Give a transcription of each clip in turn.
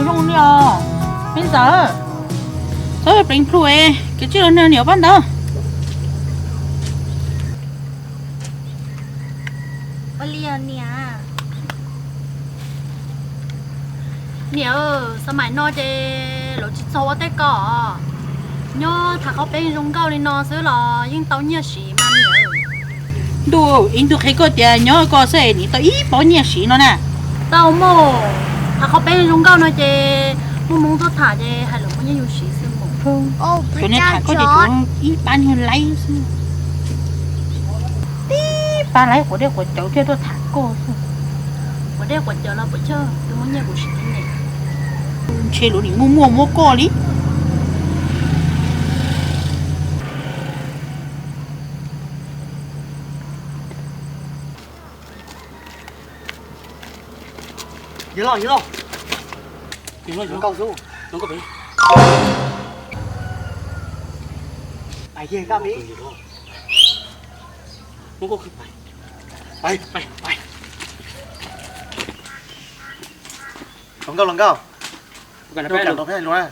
Zoo li os, me ntxawm, txhob pleev plhu es kev tsij los nrog niam pab ntawd. Ua li niam. Niam, xab maim no ces lawv tsis txog ua tej ko os. Nyob tham qhov peb zoo nkauj li no xwb los yeej tau nyiaj siv mas niam. Ntuj, ib ntuj qhia koj tias nyob koj xwb es nim tau ib pob nyiaj siv no na. Tau mas, tham qhov peb zoo nkauj no ces muaj hmoo tuaj tham ces hais lus muaj nyiaj yus siv xwb mas. Cov niag tham koj ces tsuas ib pab niag laib xwb. Tib pab laib quav dej quav cawv thiaj tuaj tham koj xwb. Quav dej quav cawv los puas tsawg, tus muaj nyiaj kuv siv thiab ne. Ntshe luag nim muaj muaj muab koj li. Yog los, yog los. Nkauj xwb. Pais kiag nkauj pem. Pais, pais, pais. Los nkauj, los nkauj. Nkauj, los nkauj.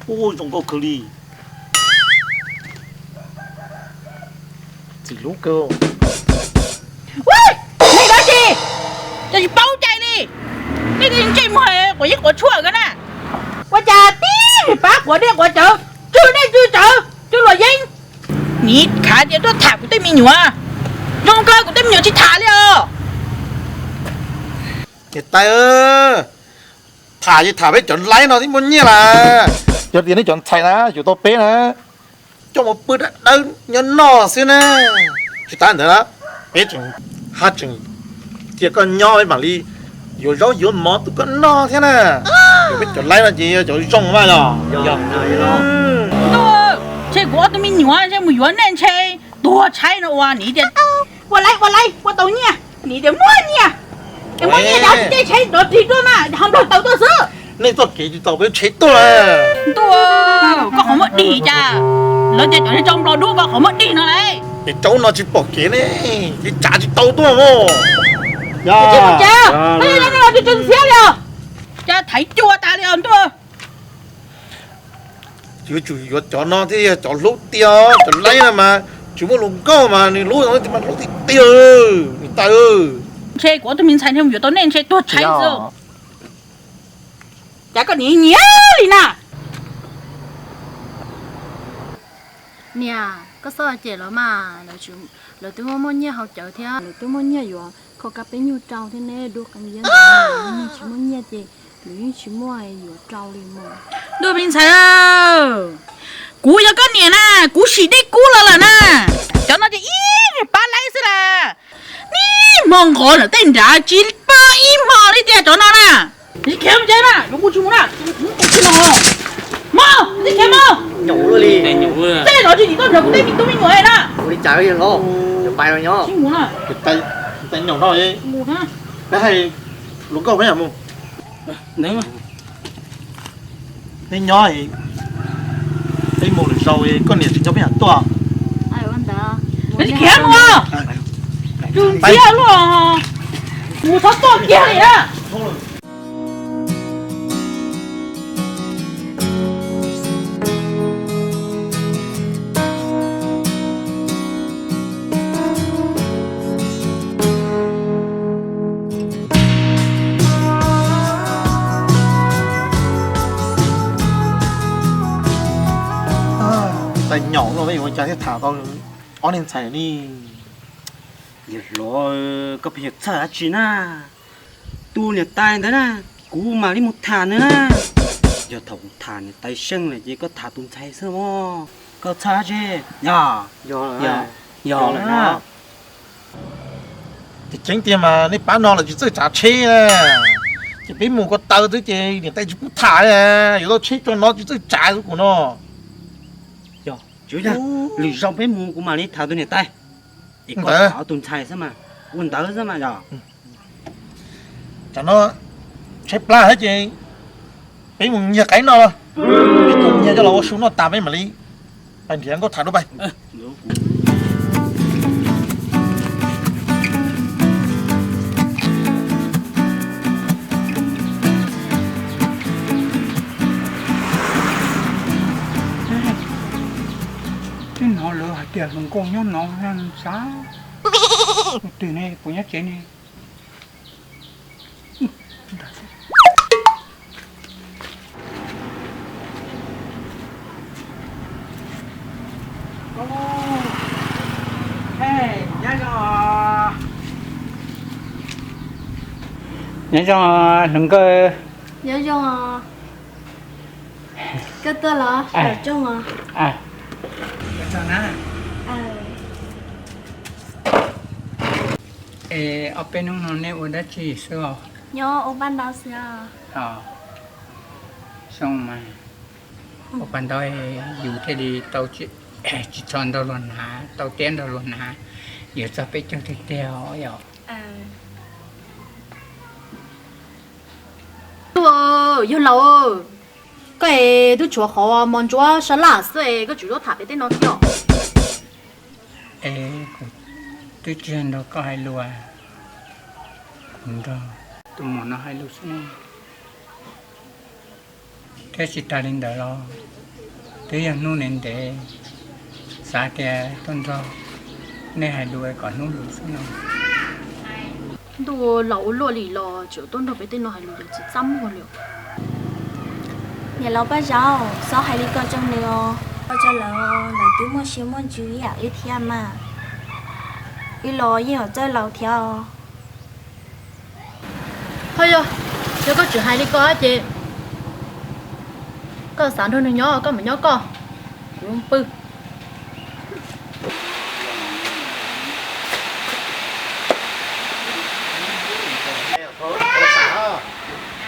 Ub, zoo nkauj kawg li. Txim hlub kawg. Ua, nej dab tsi? Cas tsis paub cai li? Nej ntsej muag quav yeeb quav tshuaj kawg na. Ua cas tib pab quav dej quav cawv, tsw dej tsw cawv, tsw luam yeeb. Niv khav tias tuaj tham kuv tej me nyuam, zoo kawg kuv tej me nyuam tsis tham li os. Niam tais, tham ces tham peb cov laib no twb muaj nyiaj lawm. Yog tias nej cov ntxhais na yuav tau peb na, coj mus pw dawb dawb nyob noj xwb na. Tsis tas ntawd na, peb tseem, haj tseem cia koj nyob peb mam li yuav zaub yuav mov tu koj noj thiab na. Peb cov laib no ces yog cov zoo mas yog. Ntshe kuv ob tug me nyuam ntshe mus yuav nej ntshe tuag tshaib no ua niv tias ua laib ua laib ua tau nyiaj, niv tias muaj nyiaj. Es muaj nyiaj ces tsis caij tsheb rov rig tuaj mas ho nplog taws tuaj xwb. Nej txoj kev tsis tau peb tsheb tuaj. Ntuj, koj qhov muag dig cas? Lawv tias cov niag tsau nplog dub koj qhov muag dig no lauj. Ces tsau no tsis pom kev ne, ces tsav tsis tau tuaj os. Cas thaiv cua tas li os ntuj. Yuav tsum yuav cov no thiaj yog cov hlub tiag, cov laib no mas tsis muaj hluas nkauj mas nws hlub, mas hlub tiag tiag, niam tais. Ntshe kuv ob tug me ntxhais ntshe mus yuav tau nej ntshe tuag tshaib xwb. Cas koj nim nyiam li na? Niam, koj txhob cem lawv mas, lawv twb muaj muaj nyiaj haus cawv thiab, lawv twb muaj nyiaj yuav kho kab peb nyuag rau thiab ne, dua qee yab ntawd, tsis muaj nyiaj ces lawv yeej tsis muaj yuav rau li mas. Ntuj me ntxhais, kuv yog koj niam na, kuv sim dej kub los lawm na. Cov no ces ib pab laib xwb las. Nib hmo nqov lawm tej nrad tsis pab ib hmo li tiag cov no na. Khiav mus ces mas yuav mus tsis mus na. Mog, khiav mog. Tej zaum tsis tim tuaj nrog kuv tej me tub me nyuam na. Ua li cas los pais los nyob. Tais nyaum no, peb hais hluas nkauj peb mus. Nej nyob, peb mus lwm zaus koj niam tsis nyob peb mam tuaj. Khiav mus, tus ntxhiab luaj, mus txhob tuaj kiag li na. Tais nyaum no yuav ua cas thiaj tham tau ob niag ntxhais li. Yawg hluas, koj pheej yuav txhawj dab tsi na? Tus niam tais ntawd na, kuv mam li mus tham nws na. Yog thaum kuv tham niam tais seej lawm ces koj tham tus ntxhais xwb os. Koj txhawj dab tsi? Yog, yog, yog. Ces ceev tiag mas nej pab no lawv tsis txawj tsav tsheb na. Ces peb mus ko taw xwb ces niam tais tsis pub tham li, yuav tau tsheb tso no tsis txawj tsav xwb kuv no. Yog, lwm zaus peb mus kuv mam li tham tus niam tais. Es koj tham tus ntxhais xwb mas, ua ntawd xwb mas yog. Tsam no tshaib plab thiab ces peb mus nyiag qaib noj los. Peb tus nyiag coj los ua su noj tas peb mam li pais nrhiav nkauj tham dua pais. Nyob no xav, tus twg ne, puas nyob tsev ne? Nyob zoo, nyob zoo hluas nkauj. Nyob zoo. Koj tuaj los? Coob os. Es ob peb hnub no nej ua dab tsi xwb os? Nyob ua paj ntau xwb os. Zoo mas, ua paj ntau yus thiaj li tau tsis txhob nrog luag hnav, tau tiab nrog luag hnav, yuav txog peb caug tiag tiag os yom. Yawg laus, koj es twb tshuav qhov mos ntsuab sab laj xwb es koj tseem tuaj tham pem tej no thiab. Es kuv twb tsis nrog koj hais lus, kuv nrog tus muam no hais lus xwb. Thiab tsis tas li ntawd los twb yog hnub ntev ntev, xav tias tuaj nrog nej hais lus kom hnub lus xwb no. Ntuj, laus ua luaj li los tseem tuaj nrog peb tej no hais lus yuav tsis txaj muag li. Niam laus Paj Zaub, txhob hais li ko rau nws os, ua rau lawv, lawv twb muaj siab muaj ntsws ib yam wb thiab mas. Wb los yeej yuav txawj laus thiab os. Ho yog, yog koj tseem hais li ko ces koj xav nrog nws nyob koj mam nyob koj, kuv pw.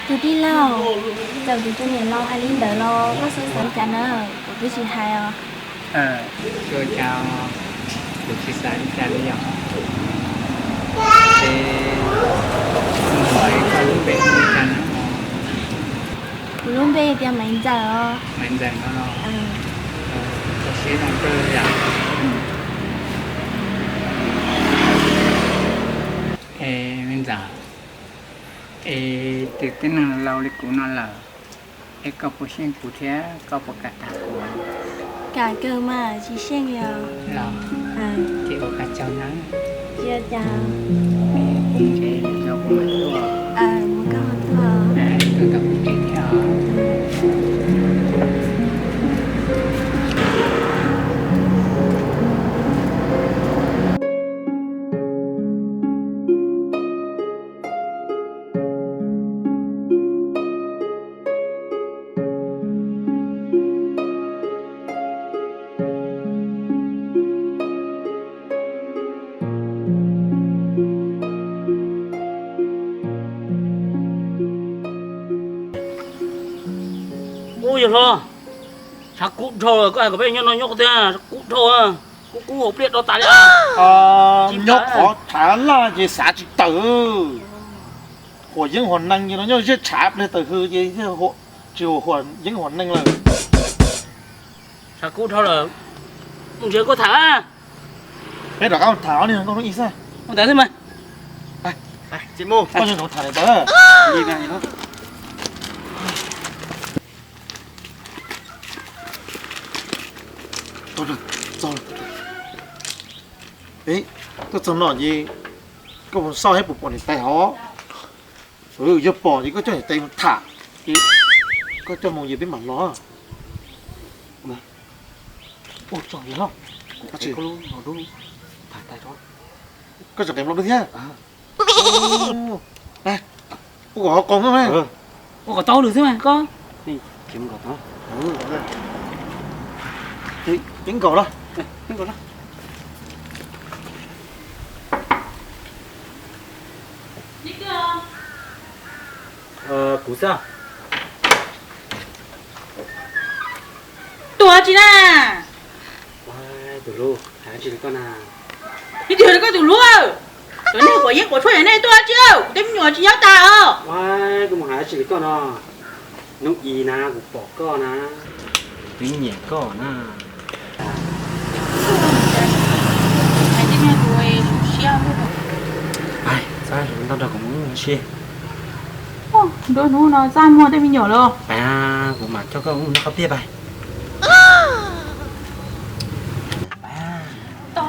Tus tij laug, txawm kuv tus niam laus hais li ntawd los koj xav xav li cas na, kuv twb tsis hais os. Xav cas, kuv tsis xav li cas li os. Ces koj lub npe li cas na? Kuv lub npe tias Maiv Ntxawm os. Maiv Ntxawm no los? Koj siab zoo kawg yom. Es me ntxawm, es tus tib neeg laus li kuv no lawm, es koj puas xyeej kuv thiab koj puas kam tham kuv? Kam kawg mas, tsis xyeej li os. Los, ces ua koj tsaug na. Tsis ua cas. Kuv mus tsev, kuv mam tuaj. Mus koj ho tuaj. Tuaj tau kuv tsev thiab os. Ub, yawg hlob, tshav kub dhau lawm, koj hais kom peb nyob no nyob qhov twg, tshav kub dhau, kub kub hauv pliaj do tas li. Nyob qhov tshav laj ces xav tsis tawm. Huam yeeb huam neeg ces no nyob zeb tshav pliag tawm hws ces tsis huam yeeb huam neeg lawm. Tshav kub dhau lawm, mus nrhiav nkauj tham. Peb rov qab tham ob niag nkauj hnub ib xwb. Mus ntawd xwb mas. Koj zoo tham li ntawd. Tuaj txog no ces koj puas xauj thiab puas pom niam tais hov? Yog pom ces koj coj niam tais mus tham, ces koj coj mus ces peb mam los. Koj tseem qev nplo dub thiab? Ua kom ho qoos, ua kom tau lwm xwb mas koj. Ceev nkaus los. Kuv xwb. Tuaj tsi na? Tus hlub, hais dab tsi li koj na? Leej twg yog koj tus hlub? Cov neeg quav yeeb quav tshuaj yog nej tuaj tsi? Kuv tej me nyuam tsis nyob tas os. Kuv mus hais dab tsi li koj no? Hnub ib na kuv pom koj na, twb nyiam koj na. Txhob ntau nrog kuv mus ua si. Nruab hnub no txaj muag tej me nyuam lawm. Pab, kuv mam coj koj mus noj qab tiaj pab. Tau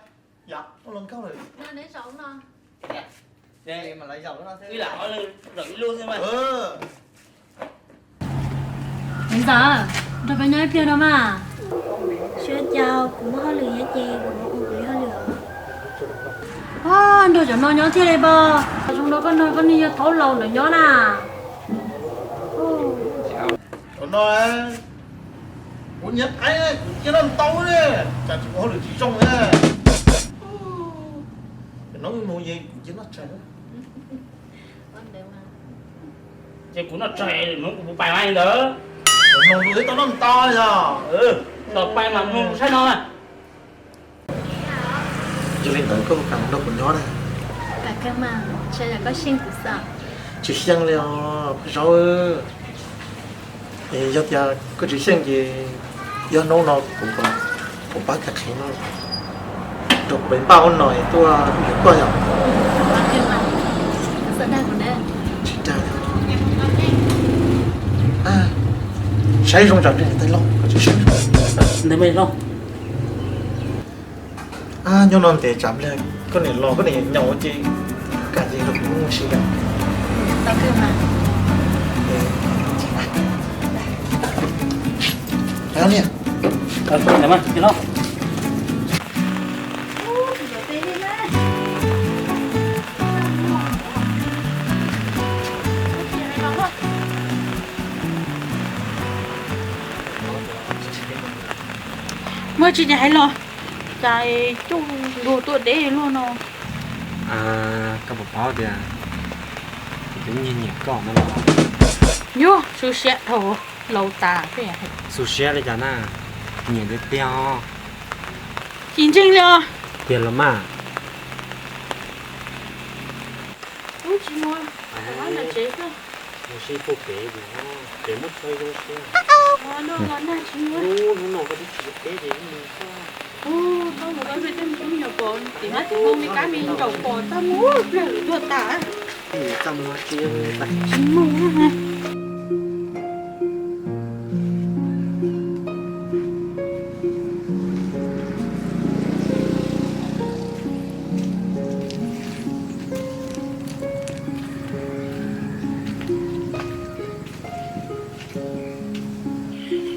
Yog, ua loo nkauj lawm. Ib lam zaum ib lub xwb mas. Niam ntxawm, nrog peb nyob ib pliag no mas. Sib caug, kuv muaj hauj lwm nyob ces kuv mus ua kuv li hauj lwm os. Nrog cov no nyob thiaj li pom zoo rau koj no, koj niag yog thaub laus ntawd nyob na. Cov no kuv nyiam qaib, kuv cia noj ntau ne, cas tsis ua hauj lwm tsis zoo ne. Cov no mus ces kuv cia noj tsawg. Ces kuv noj tsawg, hnub kuv puas pais mas li ntawd. Mloog lus twb tau noj ntau yog. Tos pais mas mloog lus saib no. Yog li ntawd koj puas kam nrog kuv nyob na? Tsis xyeej li os Paj Zaub. Yog tias koj tsis xyeej ces yog hnub no kuv pab kag qhev no rau kuv pem npaj ua no tuaj yuav koj yom. Tsis dag, saib zoo tsam ntshe niam tais los koj tsis saib. Nyob no ntev tsam nplej, koj niam los koj niam nyaum ces kam ces los kuv mus ua si lawm. Muaj tsis ces hais los, cas coj luag tuaj deb luag no. Koj puas paub tias kuv twb nyiam nyiam koj no los? Yog xu siab dhau, laus tas. Xu siab li cas na, nyiam tiag tiag. Tsis ntseeg li os. Tiag los mas. Ub, tsis muaj, mus si puag pem, pem muab tshua zoo siab. Hnub no koj twb tsis peb ces mus koj. Ub, txhob mus koj tej me tub me nyuam pom, tim mab tim ntoo me kab me ntsaum pom txaj muag pliag lwm tuaj tas. Txaj muag tsis, tsis muaj.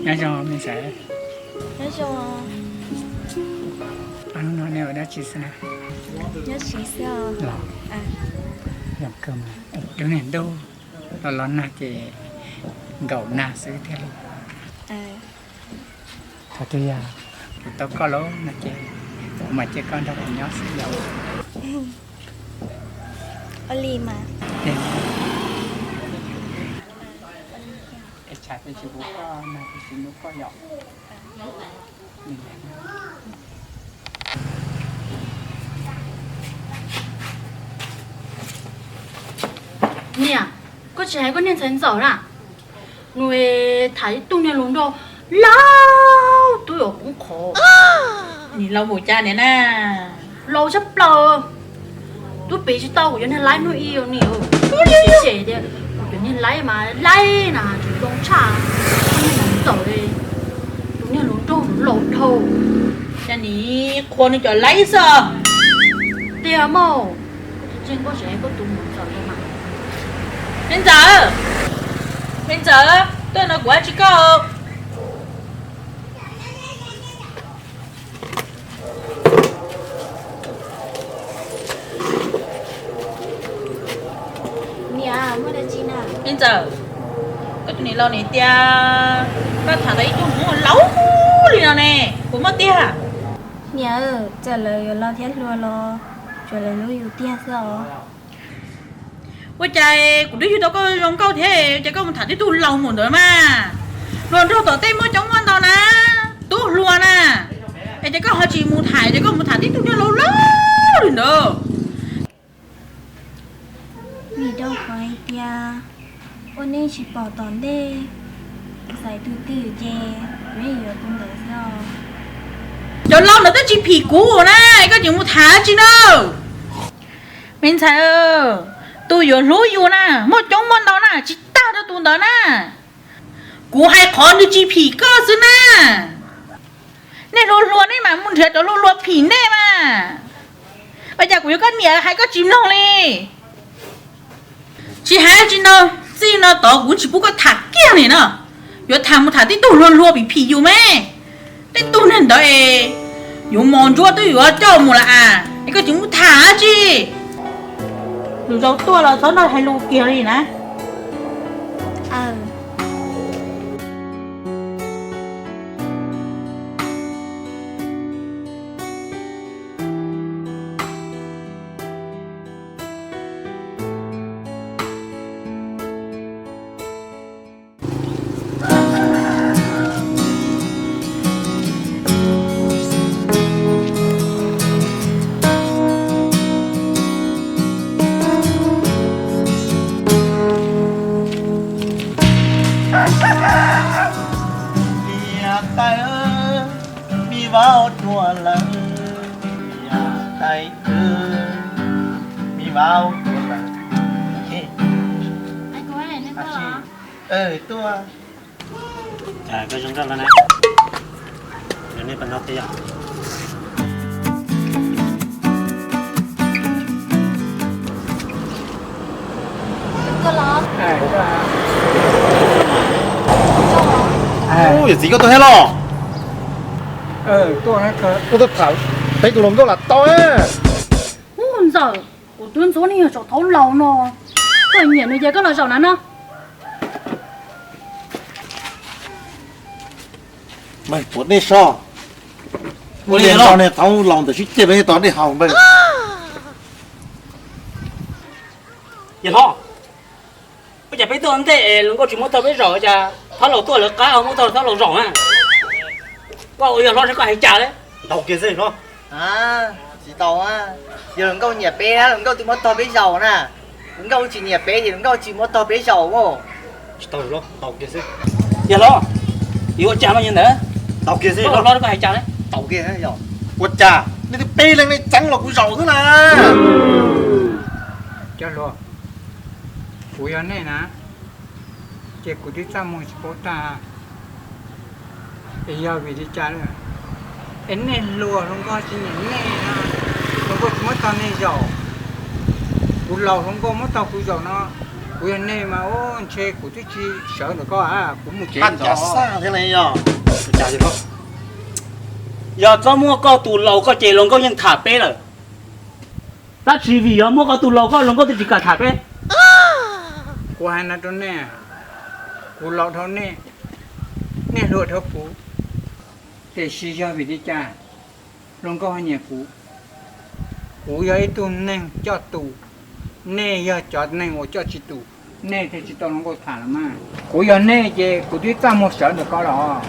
Nyob zoo me ntxhais. Nyob zoo. Hnub no nej ua dab tsi xwb na? Nyob tsev xwb os. Los, zoo kawg mas. Lub niag ntuj los los nag ces nkaum nag xwb thiaj li. Thaum twg yog kuv tau koj lawm no ces kuv mam cia koj nrog kuv nyob xwb yom. Ua li mas. Es tshav twg tsis pub koj nag, kuv tsis hlub koj yom. Niam, koj tsis hais koj niag ntxhais ntxawm na, nws tham ib tug niag hluas nraug laus tub yuav poob qho. Nim laus npaum cas niam na, laus tshaj plaws. Twb piv tsis tau kuv cov niag laib hnub ib niam. Ces tias kuv cov niag laib mas laib na tseem zoo tshaj koj niag ntxawm li. Tus niag hluas nraug laus dhau, cas nim qhuas nws cov laib xwb. Tiag mog, koj tsis ntseeg koj tsis hais koj tus niam ntxawm li mas. Me ntxawm, me ntxawm, tuaj no kuv ua tsis koj. Me ntxawm, koj tus niam laus nim tias koj tham tau ib tug hluas nkauj laus li no ne, puas muaj tiag? Niam, txawm lawv yuav laus thiab hluas los tsuas lawv hlub yus tiag xwb os. Ua cas kuv twb yug tau koj zoo nkauj thiab, ua cas koj mus tham tib tug laus mus ntawd mas? Hluas nraug tom tej muaj coob muaj ntau na, tub hluas na, es ces koj ho tsis mus tham, ces koj mus tham tib tug niag laus laus li ntawd. Vim rau qhov hais tias ua neej tsis pom tom ntej, xaiv tus twg ces kuv yeej yuav tus ntawd xwb os. Cov laus ntawd twb tsis phim kuv na, koj tseem mus tham tsi na? Me ntxhais, tus yuav hlub yus na muaj coob muaj ntau na, tsis tag rau tus ntawd na. Kuv hais qhov nws tsis phim koj xwb na. Nej hluas hluas nej mam mus nrhiav cov hluas hluas phim nej mas. Ua cas kuv yog koj niam hais koj tsis mloog li? Tsis hais tsis mloog, txij no tod kuv tsis pub koj tham kiag li no. Yuav tham mus tham tib tug hluas hluas phim phim yus me. Tej tug neeg ntawd es yuav mos ntsuab twb yuav coj mus lawm as, es koj tseem mus tham dab tsi? Lwm zaus tuaj los txhob nrog hais lus kiag li na. Niam tais, me vauv tuaj lawm. Niam tais, me vauv tuaj lawm. Tuaj. Koj zoo nkauj no na, nej pab no tej yom. Yawm txiv, koj tuaj thiab los? Koj tuaj tham peb tus hluas nkauj los tau. Ub ntxawm, kuv twb ntxub nej yog tsaum thaub laus no, koj nyiam nws ces koj los zaum na no. Npawg, puas nej so? Ua li no niag thaub laus ntawd sib ceg peb tod dej haus npawg. Yawg hlob, ua cas peb tuaj ntej hluas nkauj tsis muab tog peb zaum, cas thaub laus tuaj lawv qab muab tog thaub laus zaum na? Koj ua yawg hlob saib koj hais cas li. Ntaus kiag xwb hlob. Tsis tau, yog hluas nkauj nyiam peb na hluas nkauj twb muab tog peb zaum na. Hluas nkauj tsis nyiam peb ces hluas nkauj tsis muab tog peb zaum. Tsis tau hlob, ntaus kiag xwb. Yawg hlob, yuav ua cas mas yawg ntawd? Ntaus kiag xwb hlob, koj hais cas li. Ntaus kiag. Ua cas nej twb peb leeg nej txeeb los kuv zaum xwb na. Cov hluas, kuv yog nej na, ces kuv twb txaj muag tsis paub tag. Es yog vim li cas lawm? Es nej hluas hluas nkauj tsis nyiam nej no, hluas nkauj tsis muab tog nej zaum. Kuv laus hluas nkauj muab tog kuv zaum no, kuv yog nej mas ub ntshe kuv twb tsis sawv ntawm koj, kuv mus tsev. Yog txhob muaj koj tus laus koj ces hluas nkauj yeej tham peb lawm. Tab sis vim yog muaj koj tus laus koj hluas nkauj twb tsis kam tham peb. Kuv hais no rau nej, kuv laus dhau nej, nej hluas dhau kuv, tiam sis yog vim li cas hluas nkauj ho nyiam kuv? Kuv yog ib tug neeg coj tus, nej yog cov neeg uas coj tsis tus, nej thiaj tsis tau hluas nkauj tham los mas. Kuv yog nej ces kuv twb txaj muag sawv ntawm koj los.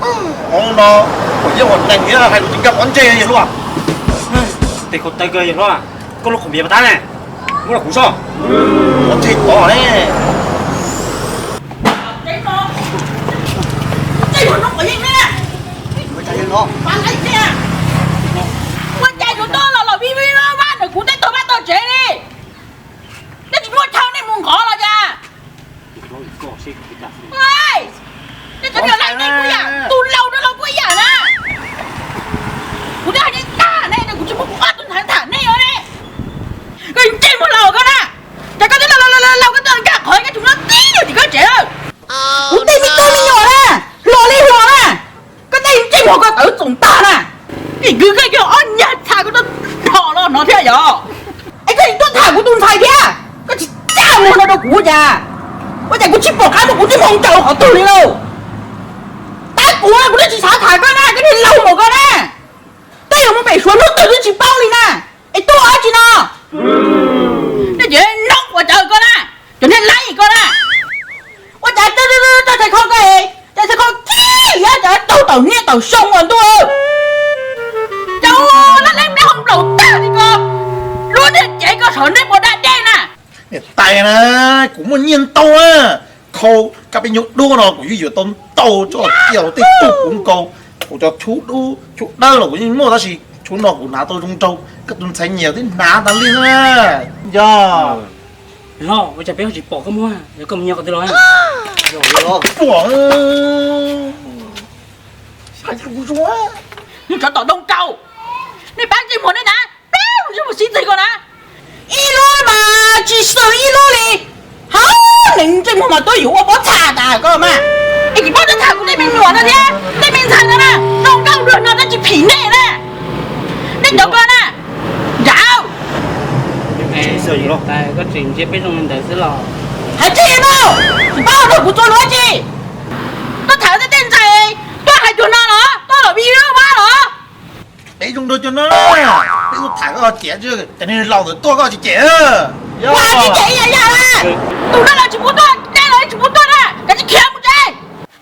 Hauv no, kuv yeej ua neeg thiab hais lus tsis nkag pob ntseg yawg hluas. Tes khaus taw kawg yawg hlob, koj lub qhov npias pas tab ne, muab rau kuv soj. Pob ntseg tod ne. Ua cas yus tuaj los los vij vij vaj vaj ntawm kuv tej tog vaj tog tsev li? Nej tsis muaj chaw nej mus nqov los cas? Nej cov niag laij neeg kuj yam, tus laus no los kuj ib yam na. Kuv twb hais nej tag ne, kuv tsis muaj kuv ob tug ntxhais tham nej os ne. Koj ntsej muag laus koj na, cas koj twb laus laus laus koj twb nkag qhov koj tsis muaj tib yam tim koj tsev. Kuv tej me tub me nyuam na, hluas li hluas na, koj tej ntsej muag koj tawv txoom tag na. Koj kwv koj yog ob nyuag txha koj tuaj dhos los no thiab yom? Es koj tuaj tham kuv tus ntxhais thiab, koj tsis txi txaj muag no rau kuv ua cas? Ua cas kuv tsis pom qab muab kuv tij Hmoo ncaws qhov twg li lauj? Tab kuv, kuv twb tsis xav tham koj na, koj niag laus npaum koj na. Twb yuav mus pem Suav hnub twg twb tsis paub li na. Es tuaj ua dab tsi no? Nej cov noob ua cas koj na, cov niag laib koj na. Ua cas txawj txawj txawj txawj txawj kho koj, txawj txawj kho kiag cov taug taum niaj taum xyoo ua ntuj. Cas lab leeb neb ho nplaum tag li ko, lub niag cev koj saum neb puas da dej na. Niam tais na, kuv muaj nyiaj ntau na, khau kab peb nyuag duab no kuv yeej yuav tau ntau tso cia tej tug kuv nkaus. Kuv cov tshub dub tshub dawb los kuv yeej muaj tab sis tshub no kuv hnav tau zoo nraug, koj tus ntxhais nyiam twb hnav tas li na. Yog, ua cas peb ho tsis pom koj muag, koj mus nyob qhov twg los? Pom, hais kuv zoo. Nws tsov tom ntoo rau, nej pab ntsej muag nej na, peb mus sib txig ko na. Ib lub mas tsis xws ib lub li, hab, neeg ntsej muag mas tuaj yuav ua pob txha tas koj mas. Es tsis paub tuaj tham kuv tej me nyuam no thiab tej me ntxhais no na, zoo nkauj luag no tab tsis phim nej na. Nej cov ko na, nrad. Koj tseem ntsia peb zoo li ntawd xwb los? Hais tsis no, tsis paub nrog kuv txuas lus dab tsi. Koj tham tej tej ntxhais tuaj hais cuag no los, tuaj los vij vab los? Peb zoo nraug cuag no, peb kuj tham koj cem, cov niag laus ntawd tuaj koj tsis cem. Ua tsis cem ib yam yam na. Tus no los tsis pub tuaj, nej los tsis pub tuaj na, kav tsij khiav mus tsev.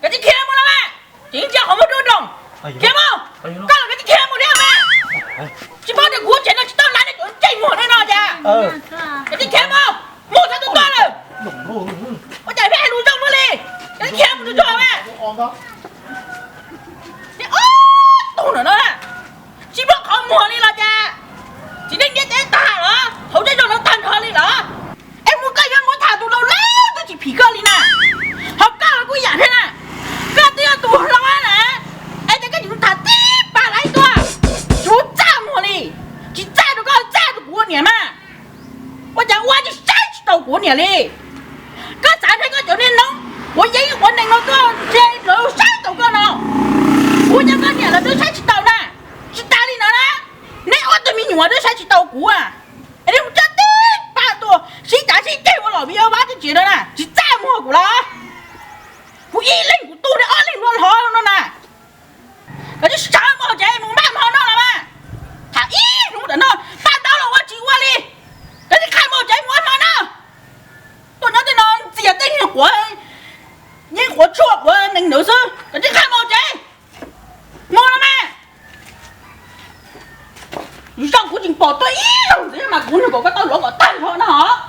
Kav tsij khiav mus los mas, tseem ntsia qhov muag dub nroos. Khiav mus, koj los kav tsij khiav mus thiab mas. Tsis paub tias kuv tsev no tsis tau laiv nej cov ntsej muag nej no cas. Kav tsij khiav mus, mus txog tus tuaj lawm. Ua cas peb hais lus zoo luaj li, kav tsij khiav mus tus tuaj mas. Ob tug no na, tsis muaj qhov muag li los cas? Txiv neej ntiab teb tag los, hauv zej zog no tag nrho li los? Es mus koj yuav mus tham tus laus laus twb tsis phim koj li na. Ho koj los kuj yam thiab na, koj twb yog tus hlob na, es ces koj tsis tham tib pab laib tuaj, tsis txaj muag li, tsis txaj rau koj txaj rau kuv ua niam mas. Ua cas ua tsis saib tsis taus kuv ua niam li? Koj xav nrhiav koj cov niag noob quav yeeb quav nees no tuaj nrhiav lawv saib taus koj no. Kuv cov koj niam lawv twb saib tsis taus na. Tsis tas li no na, neb ob tug me nyuam twb saib tsis taus kuv. Es neb mus coj tib pab tuaj sib cav sib ceg ua lom vij ua vab tib tsi no na, tsis txaj muag kuv los? Kuv ib leeg kuv tu neb ob leeg luaj hlo no na. Koj tsis sawv mus tsev mus npaj hmo noj los mas. Tham ib hnub tam no, paj ntaub los ua tsis ua li. Koj tsis qhaj mus tsev mus ua hmo noj. Tuaj nyob tej no ntxias tej niag quav yeeb quav tshuaj quav nees ntawd xwb, koj tsis qhaj mus tsev. Mus los mas. Zoo kuv tseem pom tuaj ib zaug ntxiv mas kuv nug kom koj tau luav kom tag nrho no hos.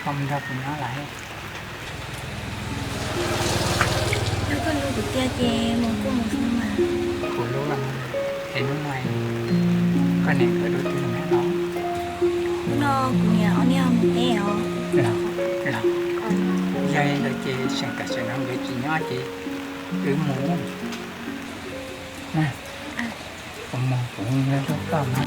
Koj mus nrog kuv nyob lawm. Yog koj hlub kuv tiag ces mus kuj mus xwb mas. Kuv hlub los, es hnub no koj niam nkawd lub twg nyob no? Hnub no kuv niam ob niag mus teb os. Los, los. Yog li ntawd ces seem tam sim no nkawd tsis nyob ces wb mus. Kuv mus, kuv nyob nrog koj na.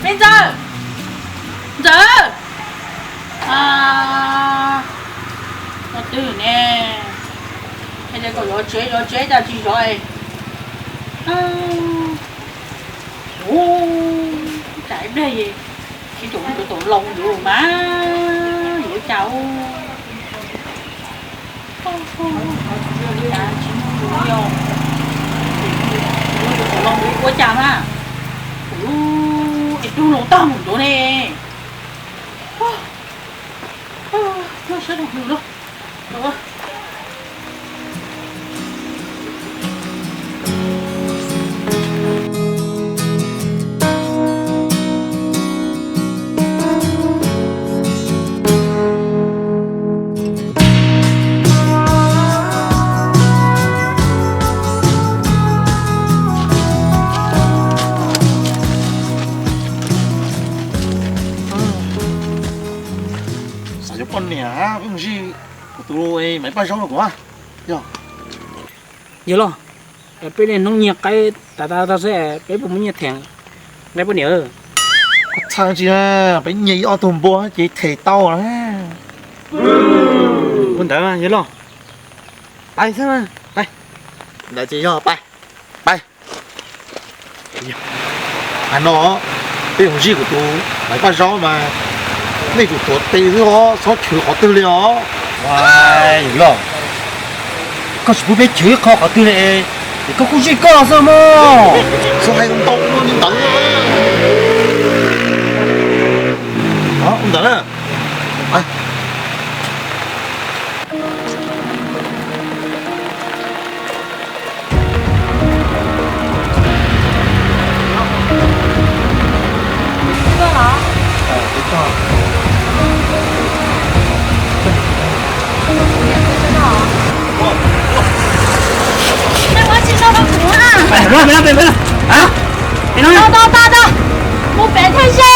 Me Ntxawm! Ntxawm! Ua twg ne? Hais tias kom zov tsev, zov tsev cas tsis zov es. Ua cas ib pliag es tsis tus tus laus yuav mas yuav cas. Cas tsis muaj lus li os. Yuav tus laus yuav ua cas mas. Kuv es tug laus tag mus ncuav ne. Sawv daws mus lauj. Xav yuav poj niam, peb mus zij kuv tus Maiv Paj Zaub no kuv. Yog, yawg loj, peb niaj hnub nyiag qaib tas tas tag xwb, peb puas muaj nyiaj them nqa poj niam? Koj txhawj tsis, peb nyiag ib ob tug npua ces them tau na. Ua ntawd yawg loj, pais xwb, pais. Ntawd ces yog pais, pais. Hais no, peb mus zij kuv tus Maiv Paj Zaub mas nej tsum tuav tes xwb os, txhob chwv qhov twg li os. Yawg loj, koj tsis pub peb chwv ib qho qhov twg li es koj kuj zij koj xwb mog. Txhob hais ntau li ntawd. Ua ntawd na. Tau, tau, tau, tau. Mus pem thaj zej.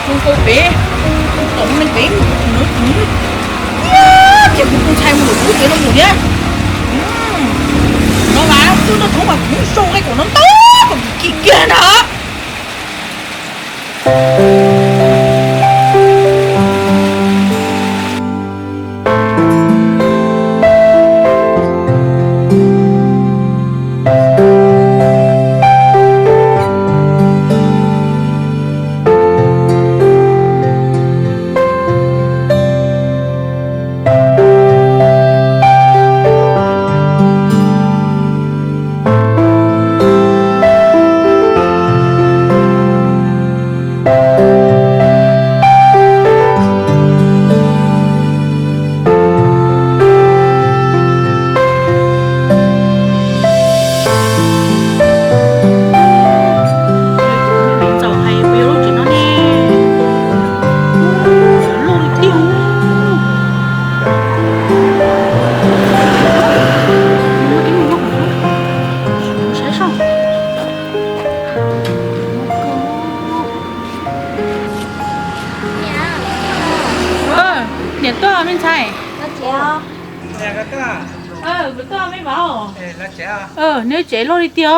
Mus pem, tom neeg pem, ces kuv tus ntxhais mus lawm kuv tus no mus thiab. No mas twb nrog kuv mas kuv sau nqe kom no ntau, kom kim kiag na. Txaus hais puas yog lub tsev no ne? Loj li tiag. Saib soj. Niam tuaj me ntxhais. Kuv tuaj me vauv. Neb tsev loj li tiag.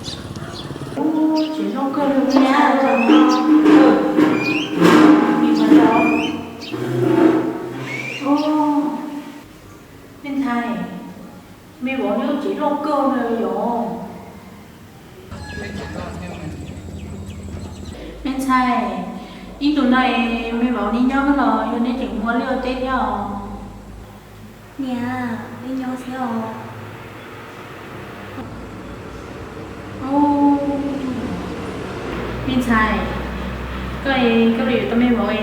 Tsev loj kawg li, me ntxhais. Me ntxhais, me vauv neb lub tsev loj kawg li yom. Me ntxhais, ib ntus no es me vauv neb nyob los yog neb tseem mus ua liaj ua teb thiab os? Niam, wb nyob xwb os. Me ntxhais, koj es koj los yuav tau me vauv es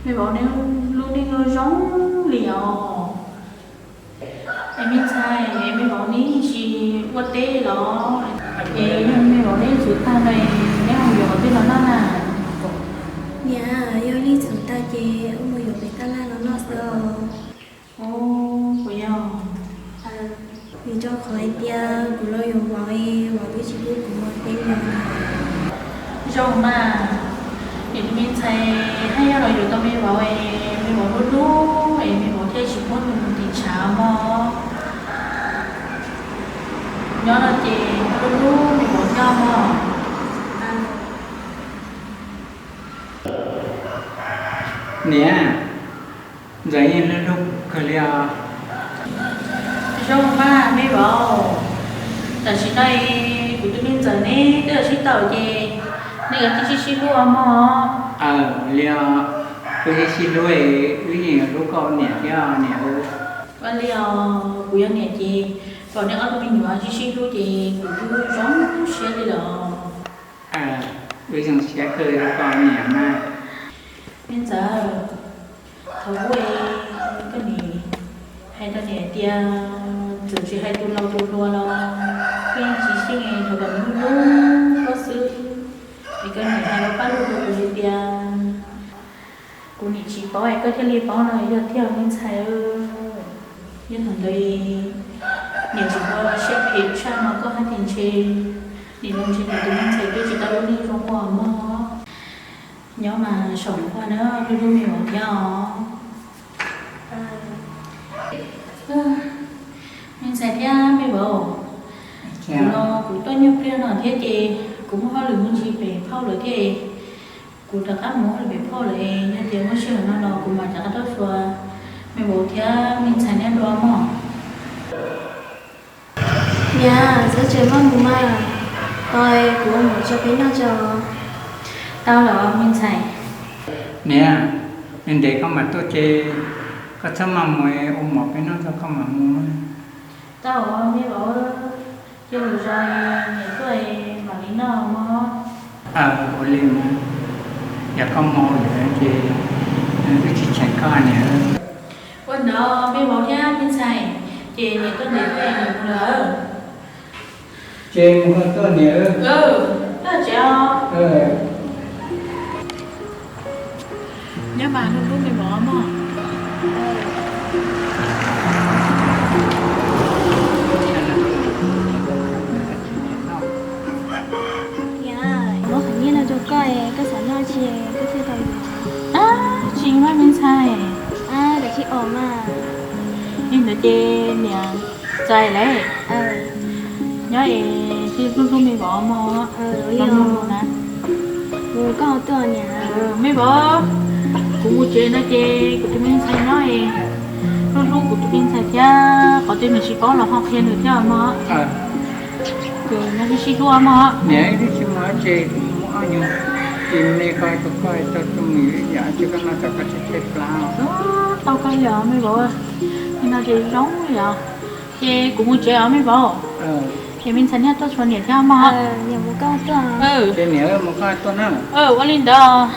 me vauv neb lub neej zoo zoo li os. Es me ntxhais, es me vauv neb tsis ua teb los? Es yog me vauv neb txhuv tag no es neb ho yuav qhov twg los noj na? Niam, yog li txhuv tag ces wb mus yuav pem tab laj los noj xwb os. Puas yog? Vim rau qhov hais tias kuv los yuav vauv es vauv twb tsis pub kuv mus teb li. Zoo mas, niam tus me ntxhais, haj yam los yuav tau me vauv es me vauv hlub hlub es me vauv thiaj tsis pub nws mus tim tshav mog. Nyob no ces hlub hlub me vauv thiab mog. Niam, ntxawm yeej hlub hlub kawg li os. Zoo mas me vauv, tam sim no es kuv tus me ntxawm neb twb sib tau ces neb kav tsij sib sib hlub mog. Aw, li os, wb sib sib hlub, wb yeej yuav hlub koj niam thiab niam. Ua li os, kuv yog niam ces kom neb ob tug me nyuam sib sib hlub ces kuv twb zoo siab li lawm. Wb zoo siab kawg rau koj niam mas. Me ntxawm, thaum ub koj niam hais rau niam tias txawm tsis hais tus laus tus hluas los koj yeej tsis xyeej, thaum koj hlub hlub koj xwb. Es koj niam hais rau pab lub hluas tus hais tias kuv niam tsis paub es koj thiaj li paub no yog tiag me ntxhais. Yog thaum ntawd niam tsis tau siab phem tshaj no koj hais tias ntshe nim no ntshe niam tus me ntxhais twb tsis tau lub neej zoo ua mog. Nyob mas saum nqua na, hlub hlub me vauv thiab os. Me ntxhais thiab me vauv, kuv los kuv tuaj nyuag pliag no thiab ces kuv muaj hauj lwm me ntsis pem phauj lawm thiab. Kuv rov qab mus hauj lwm pem phauj lawm, yog tias muaj sij hawm no los kuv mam rov qab tuaj xyuas me vauv thiab me ntxhais neb dua mog. Niam, txhob tseem maj mus mas, tau kuv ua mov tso peb noj tso. Tau los me ntxhais. Niam, ntev ntev koj mam tuaj ces koj txhob maj mus, ua mov peb noj tso koj mam mus. Tau me vauv, cia lwm zaus niam tuaj mam li noj mog. Aw, ua li mas, yog koj mus lawm ces wb tsis cheem koj niam. Ua ntawd me vauv thiab me ntxhais, ces niam tuaj ntev tuaj es niam mus lawm. Ces mus koj tuaj niam. Tuaj tsev os. Nyob mas hlub hlub me vauv mog. Niam, muab qhov nyiaj no rau koj, koj xav noj tsi koj thiaj tau yuav. Ab, tsis mas me ntxhais. Ab, koj tsis ua mas. Li ntawd ces niam txais lawm. Nyob es hlub hlub me vauv mog. Mus koj tuaj niam. Me vauv, kuv mus tsev no ces kuv tus me ntxhais nyob es hlub hlub kuv tus me ntxhais thiab, qhov twg nws tsis paub los ho qhia nws thiab mog. Ces nyob sib sib hlub mog. Niam, wb twb tsis mus tsev, kuv mus ob nyuag, ces me koj tus koj tau tus me yam tsis koj no tau koj tsis tsheb plab. Tau koj li os me vauv, li no ces zoo li os. Ces kuv mus tsev os me vauv. Ces me ntxhais niaj tuaj txhua niam thiab mog. Ces niam mus koj tuaj na. Ua li ntawd.